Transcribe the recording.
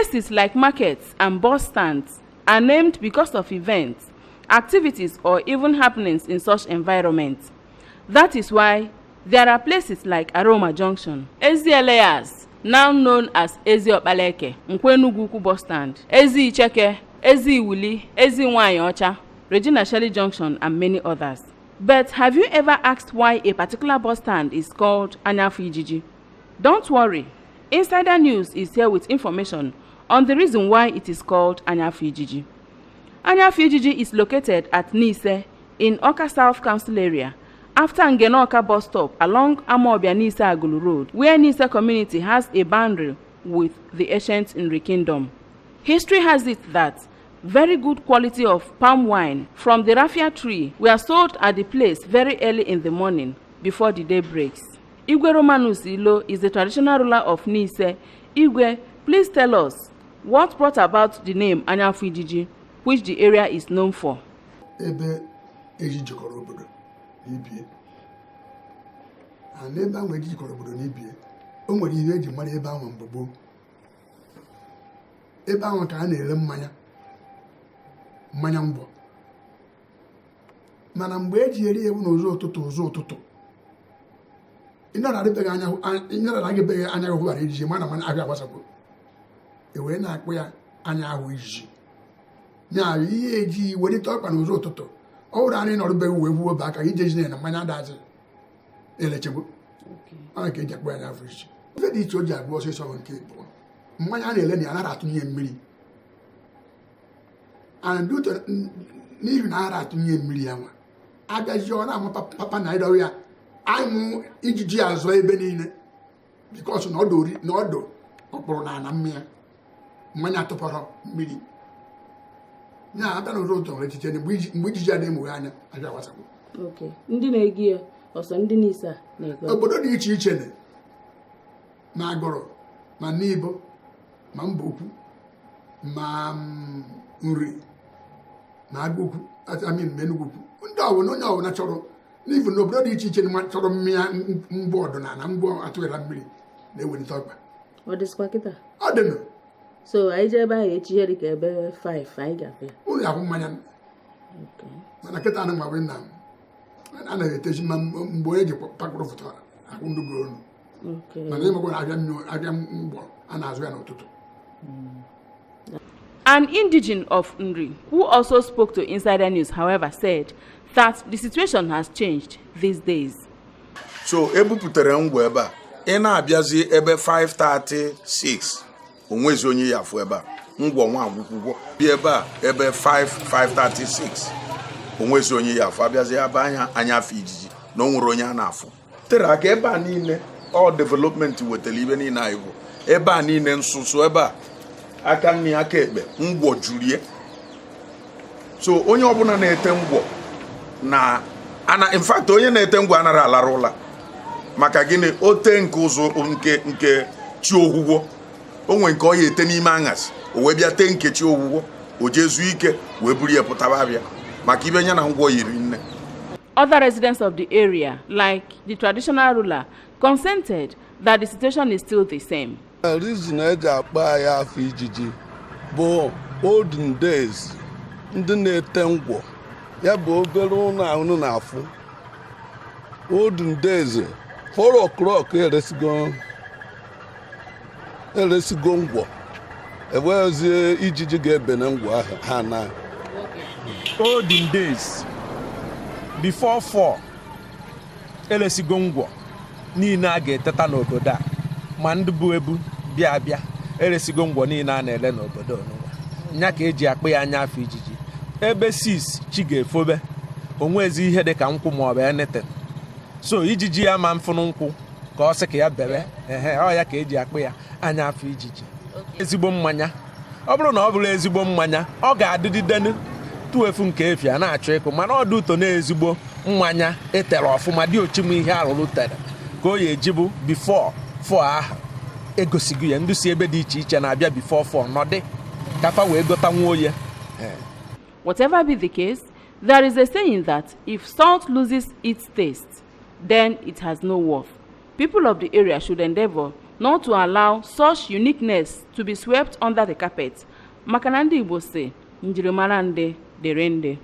Places like markets and bus stands are named because of events, activities, or even happenings in such environments. That is why there are places like Aroma Junction, Ezi Elias, now known as Ezi Okpaleke, Nkwo Enugwu Ukwu Bus Stand, Ezi Icheke, Ezi Iwuli, Ezi Nwanyi Ọcha, Regina Shelley Junction, and many others. But have you ever asked why a particular bus stand is called Anyafu Ijiji? Don't worry, Insider News is here with information on the reason why it is called Anyafu Ijiji. Anyafu Ijiji is located at Nise in Awka South Council area, after Ngene bus stop along Amawbia Nise Agulu Road, where Nise community has a boundary with the ancient Nri Kingdom. History has it that very good quality of palm wine from the raffia tree were sold at the place very early in the morning before the day breaks. Igwe Romanus Ilo is the traditional ruler of Nise. Igwe, please tell us what brought about the name Anyafu Ijiji, which the area is known for. Ebe eji jikọrọ obodo na ibie, and ebe ahụ eji jikọrọ obodo na ibie, o nwere ihe eji mara ebe ahụ mgbe gboo. Ebe ahụ ka a na-ere mmanya, mmanya ngwọ. Mana mgbe eji eri ewu n'ụzọ ụtụtụ ụzọ ụtụtụ, ịnara anya hụghara ijiji, mana mana ahịa agbasapụ, e wee na-akpụ ya anya ahụ ijiji. Nya ihe eji welite ọkpa n'ụzọ ụtụtụ, ọ bụrụ anyị nọrụbeghị wee gwuo obe aka ije jine na mmanya adazi elechegbu, ọ ka eji akpụ ya anya afọ ijiji. Ife dị iche o ji agụ ọsịsọ bụ nke ịbụọ, mmanya a na-ele na ya anara atụnye mmiri, and n'ihi na ara atụnye mmiri ya nwa abịazi ọ na-ama papa na ịdọrọ ya anwụ ijiji azụ ebe niile, because na ọdụ ọkpụrụ na ana mmanya mmanya tụpọrọ mmiri. Ya abịa n'ụzọ ụtọ nwere echiche mgbe ijiji a na-emughe anya abịa gbasapụ. Ndị na-egi ya ọsọ ndị Nise a na-ego obodo dị iche iche ma Agụrụ, ma Nibo, ma Mbaukwu, ma Nri, ma Agụukwu, amin ma Enugwu Ukwu, ndị ọbụla onye ọbụla chọrọ n'ifu n'obodo dị iche iche chọrọ mmanya mgbọ ọdịnala mgbọ atụghịla mmiri na-ewelite ọkpa. Ọ dịzikwa kịta? Ọ dịnụ. So anyị jee ebe ahụ echi ihe dịka ebe 5 anyị ga-abịa. Ụlọ ahụ mmanya. Mana kịta anụ nwa nna m anaghị etechi ma mgbe onye ji pakpụrụ foto akwụ ndị gburu ọnụ. Mana ịmakwa na abịa mgbọ a na-azụ ya n'ụtụtụ. An indigene of Nri, who also spoke to Insider News, however, said that the situation has changed these days. So ebupụtara ngwa ebe a, ị na-abịazi ebe 5:36 onwezi onye ya afụ ebe a, ngwọ nwa agwụkwụgwọ bịa ebe a ebe 5:36 onwezi onye ya afụ, abịazi ebe anya anya afọ ijiji na o nwere onye a na-afụ. Tere aka ebe a niile all development wetara ibe niile anyị bụ ebe a niile nsụsụ ebe a aka nri aka ekpe ngwọ jurie. So onye ọbụla na-ete ngwọ na ana, in fact onye na-ete ngwọ anara alara ụla maka gịnị, o tee nke ụzọ nke chi ogwugwo, o nwee nke ọ ya ete n'ime aṅasị, o wee bịa tee nke chi ogwugwo, o jee zuo ike wee buru ya pụtaba abịa maka ibe ya na ngwọ yiri nne. Other residents of the area, like the traditional ruler, consented that the situation is still the same. The reason eji akpa ya afọ ijiji bụ olden days ndị na-ete ngwọ ya bụ obere ụlọ ahụ na-afụ. Olden days 4 o'clock eresigo ngwọ, enweghịzi ijiji ga-ebe na ngwọ ahụ ha na. Olden days before 4 eresigo ngwọ niile a ga-eteta n'obodo a, ma ndị bụ ebu bịa abịa eresigo ngwọ niile a na-ele n'obodo onụwa, nya ka eji akpụ ya anya afọ ijiji. Ebe 6 chi ga-efobe onwezi ihe dị ka nkwụ ma ọ bụ anything, so ijiji ya ma mfụnụ nkwụ ka ọ sị ka ya bebe, ehe, ọ ya ka eji akpụ ya anya afọ ijiji. Ezigbo mmanya, ọ bụrụ na ọ bụrụ ezigbo mmanya ọ ga-adịdidenu tuefu nke efi a na-achọ ịkụ, mana ọ dị ụtọ na ezigbo mmanya etere ọfụma dị ochim ihe arụrụ tere ka o ya ejibu before 4 ahụ egosigo ya. Ndị si ebe dị iche iche na-abịa before 4 nọdị kafa wee gota nwa oye. Whatever be the case, there is a saying that if salt loses its taste, then it has no worth. People of the area should endeavor not to allow such uniqueness to be swept under the carpet. Maka na ndị Igbo si, njirimara ndị dịrị ndị.